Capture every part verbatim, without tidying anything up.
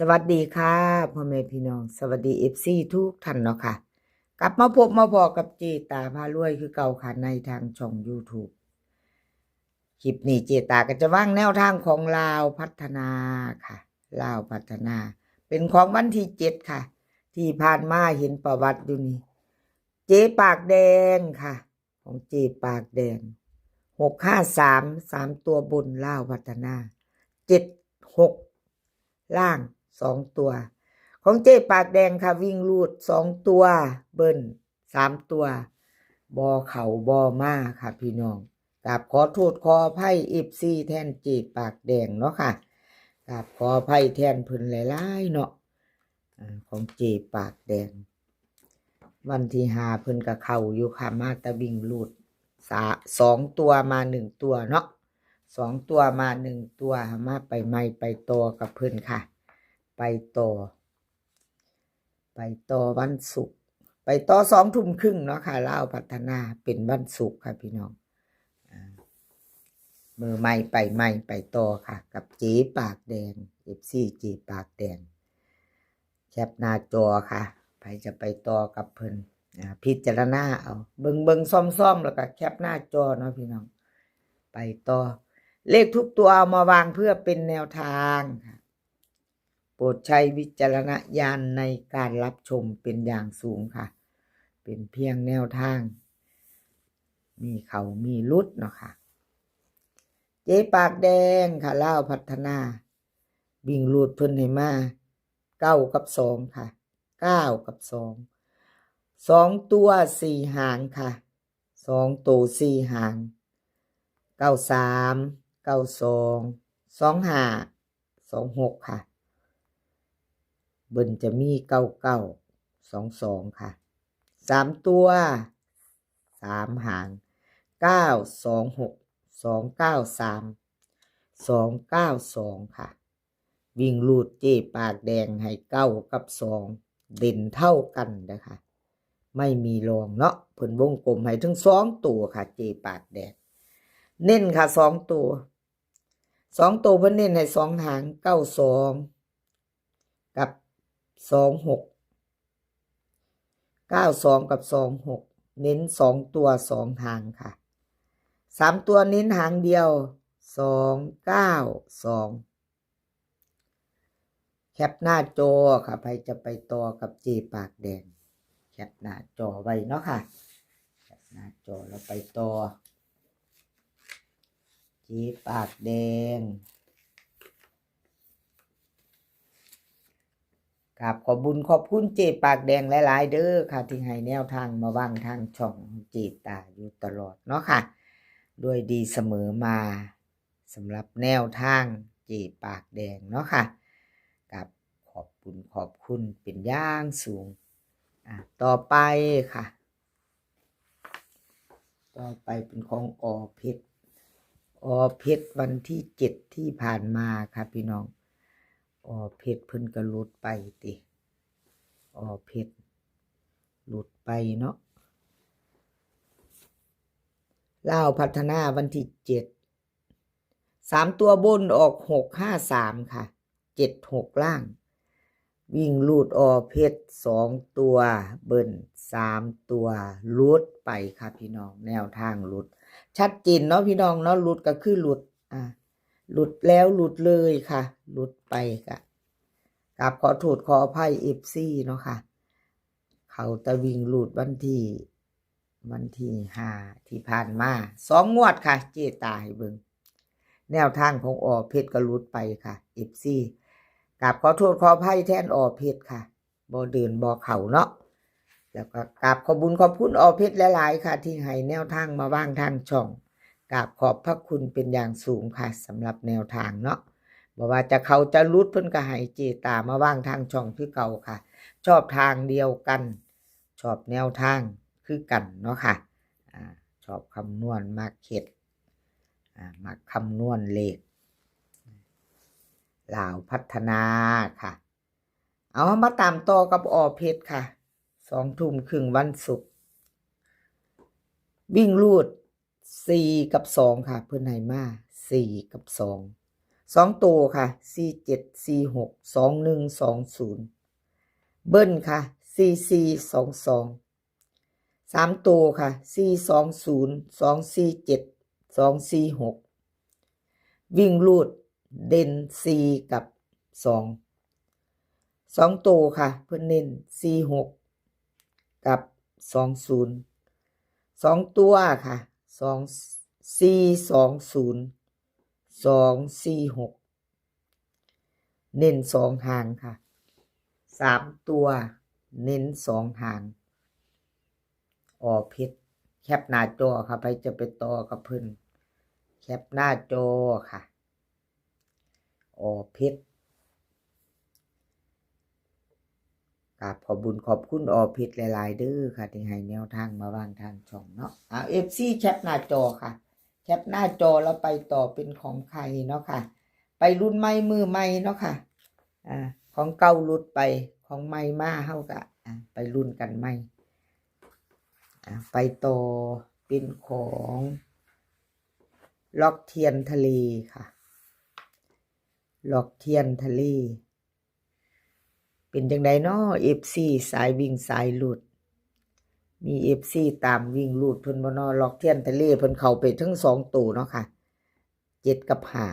สวัสดีค่ะ พ่อแม่พี่น้อง สวัสดี เอฟซี ทุกท่านเนาะค่ะ กลับมาพบมาพ้อกับเจตาพารวยคือเก่าค่ะ ในทางช่อง YouTube คลิปนี้เจตาก็จะวางแนวทางของลาวพัฒนาค่ะ ลาวพัฒนา เป็นของวันที่เจ็ดค่ะ ที่ผ่านมาเห็นประวัติอยู่นี่ เจ๊ปากแดงค่ะ ของเจ๊ปากแดง หกห้าสาม สามตัวบน ลาวพัฒนา เจ็ดหก ล่าง สองตัว ของเจ๊ปากแดงค่ะ วิ่งรูด สองตัว เบิ้ล สามตัว บ่เข้าบ่มาค่ะพี่น้อง กราบขอโทษขออภัย เอฟซี แทนเจ๊ปากแดงเนาะค่ะ กราบขออภัยแทนเพิ่นหลายๆเนาะ อ่า ของเจ๊ปากแดง วันที่ห้าเพิ่นก็เข้าอยู่ค่ะ มาแต่วิ่งรูด สา- สองตัวมาหนึ่งตัวเนาะ สองตัวมาหนึ่งตัว มาไปใหม่ไปต่อกับเพิ่นค่ะ ไปต่อ ไปต่อวันศุกร์ ไปต่อสองทุ่มครึ่งเนาะค่ะ ลาวพัฒนา เป็นวันศุกร์ค่ะพี่น้อง อ่า มือใหม่ไปใหม่ไปต่อค่ะ กับเจ๊ปากแดง เอฟซี เจ๊ปากแดง แคปหน้าจอค่ะ ใผจะไปต่อกับเพิ่น อ่า พิจารณาเอา เบิ่งเบิ่งซ่อมซ่อมแล้วก็แคปหน้าจอเนาะพี่น้อง ไปต่อ เลขทุกตัวเอามาวางเพื่อเป็นแนวทางค่ะ โปรดใช้วิจารณญาณในการรับชมเป็นอย่างสูงค่ะ เป็นเพียงแนวทาง มีเข้ามีหลุดเนาะค่ะ เจ๊ปากแดงค่ะ ลาวพัฒนา วิ่งรูดเพิ่นให้มา เก้ากับสองค่ะ เก้ากับสอง สองตัวสี่หางค่ะ สองตัวสี่หาง เก้าสาม เก้าสอง สองห้า สองหกค่ะ เบิ้ลจะมี เก้าเก้า สองสองค่ะ สามตัว สามหาง เก้าสองหก สองเก้าสาม สองเก้าสองค่ะ วิ่งรูดเจ๊ปากแดงให้ เก้ากับสอง เด่นเท่ากันนะคะ ไม่มีรองเนาะ เพิ่นวงกลมให้ถึงสองตัวค่ะ เจ๊ปากแดง เน้นค่ะ สองตัว สองตัวเพิ่นเน้นให้สองหาง เก้าสอง กับ สองหก เก้าสอง กับ สองหก เน้นสองตัวสองหางค่ะ สามตัวเน้นหางเดียว สองเก้าสอง แคปหน้าจอค่ะ ใผจะไปต่อกับเจ๊ปากแดง แคปหน้าจอไว้เนาะค่ะ แคปหน้าจอแล้วไปต่อ เจ๊ปากแดง กราบขอบบุญขอบคุณเจ๊ปากแดงหลายๆเด้อค่ะ ที่ให้แนวทางมาวางทางช่องเจ๊ตาอยู่ตลอดเนาะค่ะ ด้วยดีเสมอมา สำหรับแนวทางเจ๊ปากแดงเนาะค่ะ กราบขอบคุณขอบคุณเป็นอย่างสูง อ่ะ ต่อไปค่ะ ต่อไปเป็นของอ.เพชร อ.เพชร วันที่เจ็ดที่ผ่านมาค่ะพี่น้อง อ.เพชร เพิ่นก็หลุดไปติ อ.เพชร หลุดไปเนาะ ลาวพัฒนาวันที่เจ็ด สามตัวบนออก หกห้าสามค่ะ เจ็ดหก ล่าง วิ่งรูด อ.เพชร สองตัว เบิ้ล สามตัว หลุดไปค่ะพี่น้อง แนวทางหลุด ชัดเจนเนาะพี่น้องเนาะ หลุดก็คือหลุด อ่ะ หลุดแล้วหลุดเลยค่ะ หลุดไปก็กราบขอโทษขออภัย เอฟซี เนาะค่ะ เข้าแต่วิ่งรูดวันที่ วันที่ห้าที่ผ่านมา สองงวดค่ะ เจ๊ตาให้เบิ่ง แนวทางของ อ.เพชร ก็หลุดไปค่ะ เอฟซี กราบขอโทษขออภัยแทน อ.เพชร ค่ะ บ่เดินบ่เข้าเนาะ แล้วก็กราบขอบบุญขอบคุณ อ.เพชร หลายๆค่ะ ที่ให้แนวทางมาวางทางช่อง กราบขอบพระคุณเป็นอย่างสูงค่ะ สำหรับแนวทางเนาะ บ่ว่าจะเข้าจะหลุดเพิ่นก็ให้เจ๊ตามาวางทางช่องคือเก่าค่ะ ชอบทางเดียวกัน ชอบแนวทางคือกันเนาะค่ะ อ่า ชอบคำนวณ มักเฮ็ด อ่า มักคำนวณเลข ลาวพัฒนาค่ะ เอามาตามต่อกับ อ.เพชร ค่ะ สองทุ่มครึ่งวันศุกร์ วิ่งรูด สี่ กับ สอง ค่ะ เพิ่นให้มา สี่ กับ สอง สองตัวค่ะ สี่เจ็ดสี่หก สองหนึ่งสองศูนย์ เบิ้ลค่ะ สี่สี่สองสอง สามตัวค่ะ สี่สองศูนย์ สองสี่เจ็ด สองสี่หก วิ่งรูด เด่นสี่กับสอง สองตัวค่ะ เพิ่นเน้นสี่หกกับสองศูนย์ สองตัวค่ะ สอง สี่สองศูนย์ สองสี่หก เน้นสองหางค่ะ สามตัว เน้นสองหาง อ.เพชร แคปหน้าจอค่ะ ใผจะไปต่อกับเพิ่น แคปหน้าจอค่ะ อ.เพชร กราบขอบบุญขอบคุณ อ.เพชร หลายๆ เด้อค่ะ ที่ให้แนวทางมาวางทางช่องเนาะ เอา เอฟซี แคปหน้าจอค่ะ แคปหน้าจอแล้วไปต่อเป็นของใครเนาะค่ะ ไปรุ่นใหม่มือใหม่เนาะค่ะ อ่า ของเก่าหลุดไป ของใหม่มา เฮาก็ อ่า ไปรุ่นกันใหม่ อ่า ไปต่อเป็นของ ล็อกเทียนทะเลค่ะ ล็อกเทียนทะเล เป็นจังใดน้อ เอฟซี สายวิ่งสายรูด มี เอฟซี ตามวิ่งรูดเพิ่นบ่น้อ ล็อกเทียนทะเลเพิ่นเข้าไปทั้งสองตัวเนาะค่ะ เจ็ดกับห้า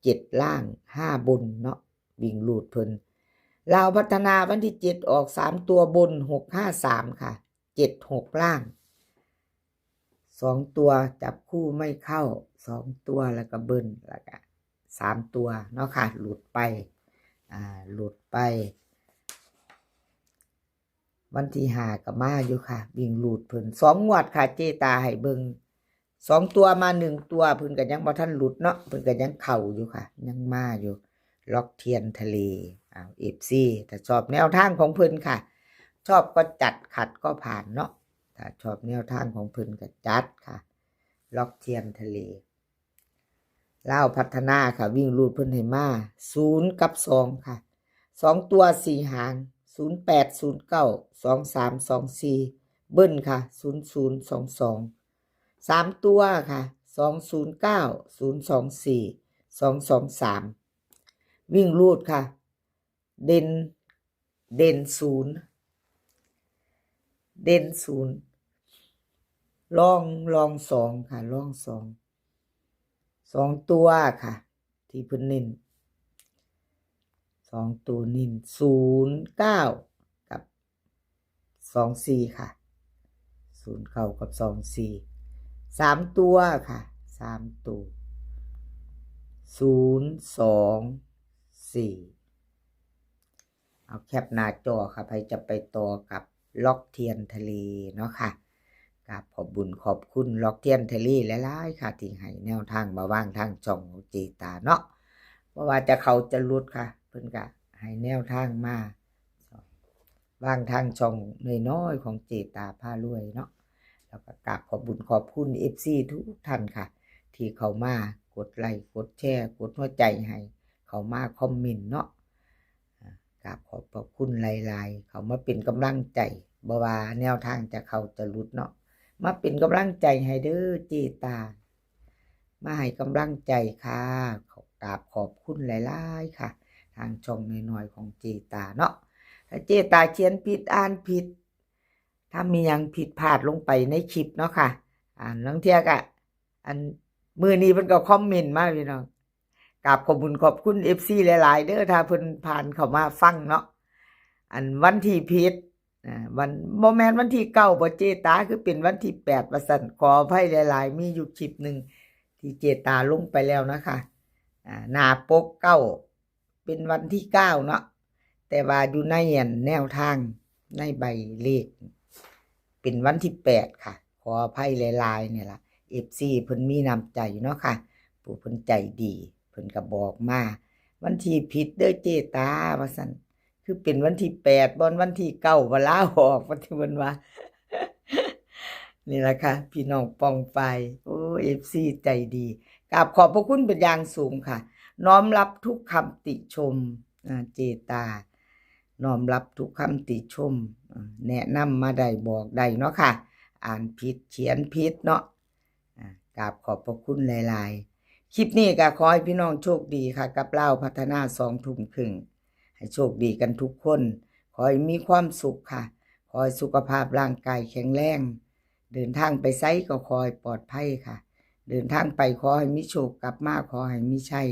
เจ็ดล่าง ห้าบนเนาะ วิ่งรูดเพิ่น ลาวพัฒนาวันที่เจ็ดออกสามตัวบน หกห้าสาม ค่ะ เจ็ดหก ล่าง สองตัวจับคู่ไม่เข้า สองตัวแล้วก็เบิ้ล แล้วก็สามตัวเนาะค่ะ หลุดไป อ่า หลุดไป วันที่ห้าก็มาอยู่ค่ะ วิ่งรูดเพิ่น สองงวดค่ะ เจตาให้เบิ่ง สองตัวมาหนึ่งตัว เพิ่นก็ยังบ่ทันหลุดเนาะ เพิ่นก็ยังเข้าอยู่ค่ะ ยังมาอยู่ ล็อกเทียนทะเล อ้าว เอฟซี ถ้าชอบแนวทางของเพิ่นค่ะ ชอบก็จัด ขัดก็ผ่านเนาะ ถ้าชอบแนวทางของเพิ่นก็จัดค่ะ ล็อกเทียนทะเล ลาวพัฒนาค่ะ วิ่งรูดเพิ่นให้มา ศูนย์กับสอง ค่ะ สองตัวสี่หาง ศูนย์แปด ศูนย์เก้า สองสาม สองสี่ เบิ้ลค่ะ ศูนย์ศูนย์ สองสอง สามตัวค่ะ สองศูนย์เก้า ศูนย์สองสี่ สองสองสาม วิ่งรูดค่ะ เด่น เด่นศูนย์ เด่นศูนย์ รอง รองสองค่ะ รองสอง สองตัวค่ะ ที่เพิ่นเน้น สองตัวเน้น ศูนย์เก้า กับ สองสี่ ค่ะ ศูนย์เก้า กับ สองสี่ สามตัวค่ะ สามตัว ศูนย์สองสี่ เอาแคปหน้าจอค่ะ ใผจะไปต่อกับล็อกเทียนทะเลเนาะค่ะ กราบขอบบุญขอบคุณล็อกเทียนทะเลหลายๆ ค่ะ ที่ให้แนวทางมาวางทางช่องของเจตาเนาะ บ่ว่าจะเข้าจะหลุดค่ะ เพิ่นก็ให้แนวทางมา วางทางช่องน้อยๆ ของเจตาพารวยเนาะ แล้วก็กราบขอบบุญขอบคุณ เอฟซี ทุกท่านค่ะ ที่เข้ามากดไลค์ กดแชร์ กดหัวใจให้ เข้ามาคอมเมนต์เนาะ อ่ากราบขอบพระคุณหลายๆ เข้ามาเป็นกำลังใจ บ่ว่าแนวทางจะเข้าจะหลุดเนาะ มาเป็นกำลังใจให้เด้อเจตา มาให้กำลังใจค่ะ ขอกราบขอบคุณหลายๆ ค่ะ ทางช่องน้อยๆ ของเจตาเนาะ ถ้าเจตาเขียนผิดอ่านผิด ถ้ามีหยังผิดพลาดลงไปในคลิปเนาะค่ะ อ่า ลางเทื่อก็ อัน มื้อนี้เพิ่นก็คอมเมนต์มาพี่น้อง กราบขอบบุญขอบคุณ เอฟซี หลายๆ เด้อ ถ้าเพิ่นผ่านเข้ามาฟังเนาะ อันวันที่ผิด อ่า วัน บ่แม่นวันที่เก้าบ่เจตา คือเป็นวันที่แปดว่าซั่น ขออภัยหลายๆ มีอยู่คลิปหนึ่งที่เจตาลงไปแล้วนะคะ อ่า หน้าปกเก้า เป็นวันที่เก้าเนาะ แต่ว่าอยู่ในอันแนวทางในใบเลข เป็นวันที่แปดค่ะ ขออภัยหลายๆ เนี่ยล่ะ เอฟซี เพิ่นมีน้ำใจเนาะค่ะ ผู้เพิ่นใจดี เพิ่นก็บอกมา วันที่ผิดเด้อเจตา ว่าซั่น คือเป็นวันที่แปด บ่แม่นวันที่เก้า ว่าลาออก ว่าที่เพิ่นว่า นี่ล่ะค่ะ พี่น้องป้องไป โอ้ เอฟซี ใจดี กราบขอบพระคุณเป็นอย่างสูงค่ะ น้อมรับทุกคำติชม อ่า เจตา น้อมรับทุกคำติชม อ่า แนะนำมาได้บอกได้เนาะค่ะ อ่านผิดเขียนผิดเนาะ อ่ากราบขอบพระคุณหลายๆ คลิปนี้ก็ขอให้พี่น้องโชคดีค่ะ กับลาวพัฒนาสองทุ่มครึ่ง ให้โชคดีกันทุกคน ขอให้มีความสุขค่ะ ขอให้สุขภาพร่างกายแข็งแรง เดินทางไปไสก็ขอให้ปลอดภัยค่ะ เดินทางไปขอให้มีโชค กลับมาขอให้มีชัย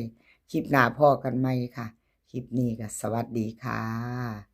คลิปหน้าพ้อกันใหม่ค่ะ คลิปนี้ก็สวัสดีค่ะ